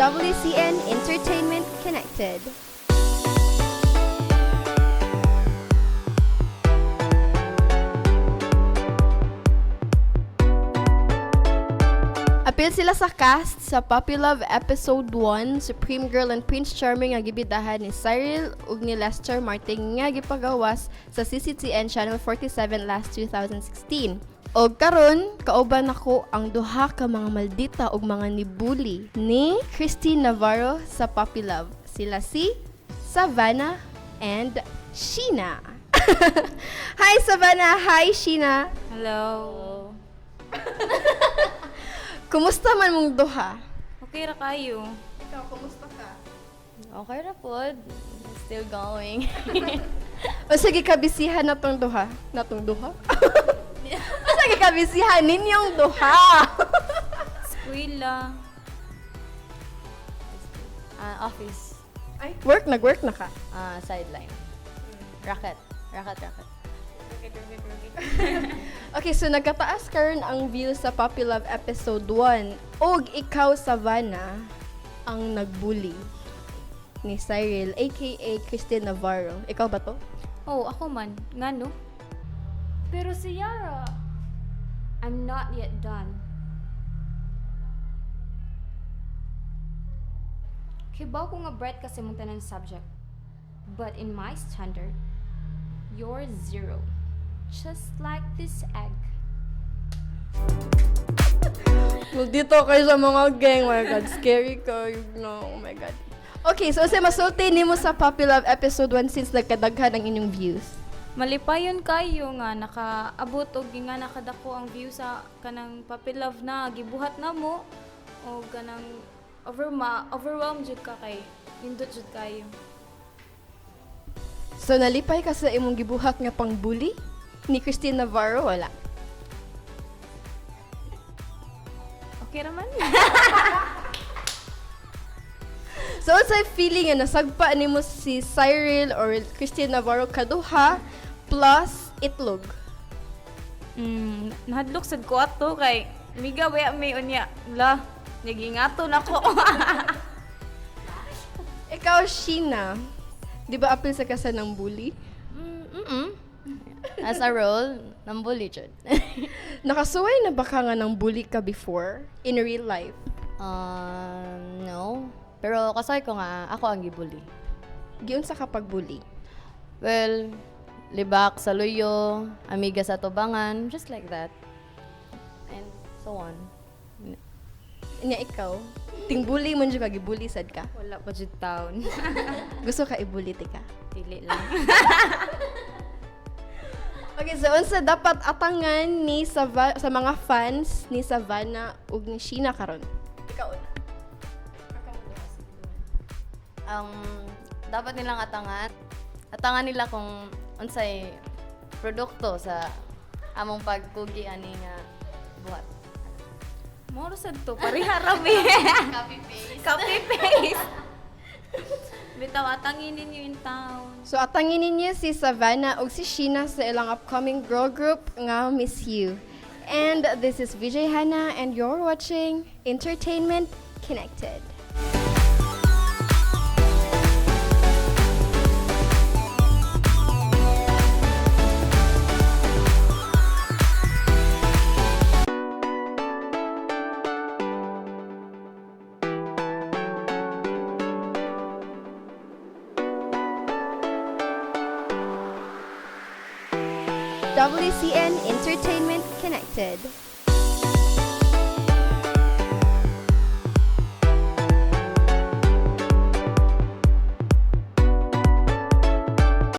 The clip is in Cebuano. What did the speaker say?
WCN Entertainment Connected. Apil sila sa cast sa Puppy Love Episode 1, Supreme Girl and Prince Charming nga gibidahan ni Cyril ug ni Lester Martin nga gipagawas sa CCTN Channel 47 last 2016. Og karon kauban nako ang duha ka mga maldita ug mga nibuli ni Christine Navarro sa Puppy Love. Sila si Savannah and Sheena. Hi, Savannah! Hi, Sheena! Hello. Kumusta man mong duha? Okay ra kayo. Ikaw, kumusta ka? Okay ra pod. Still going. O sige, kabisihan na tong duha. Na tong duha? O sige, kabisihan ninyong duha. Eskwela. Ah, office. Ay, work, nag-work na ka. Ah, sideline. Racket. Racket, racket. Okay, so nagkataas karon ang views sa Puppy Love Episode 1. Og ikaw, Savannah, ang nagbully ni Cyril, aka Christine Navarro. Ikaw ba to? Oh, ako man. Ngano? Pero si Yara, I'm not yet done. Kibaw ko nga bright kasi mong tanan subject. But in my standard, you're zero. Just like this egg. Well, dito kayo sa mga gang. Oh my God, scary ka. No, oh my God. Okay, so sa masulti nimo sa Puppy Love Episode 1 since nagkadaghan ang inyong views? Malipayon kayo nga nakaabot og nga nakadako ang view sa kanang Puppy Love na gibuhat na mo o kanang overwhelmed jud ka kay nindot jud kayo. So nalipay ka sa imong gibuhat nga pangbully ni Christine Navarro? Wala. Okay ra man. So unsay feeling nga nasagpa nimo si Cyril or Christine Navarro kaduha plus itlog? Nahadlok sad ko ato kay miga waya may unya. La, nagingato nako. Ikaw, Sheena, di ba apil sa kasa ng bully? Mm-mm. As a role, nambully jud. Nakasuway na ba ka nga ng bully ka before in real life? No. Pero kasay ko nga, ako ang gibully. Giunsa ka pagbully? Well, libak sa luyo, amiga sa tubangan, just like that. And so on. Nya ikaw, tingbully man jud ka, gibully sad ka. Wala pa jud taon. Gusto ka ibully ti ka? Dili lang. Okay, so unsa dapat atangan ni sa mga fans ni Savannah ug ni Sheena karon? Ikaw una. Ang dapat nilang atangan, atangan nila kung unsay produkto sa among pagkugi ani nga buhat. Moro sad to pareha ra mi. Copy paste. Copy paste. Bitaw atangin ninyo in town. So atangin ninyo si Savannah ug si Sheena sa ilang upcoming girl group nga Miss You. And this is VJ Hannah and you're watching Entertainment Connected. WCN Entertainment Connected.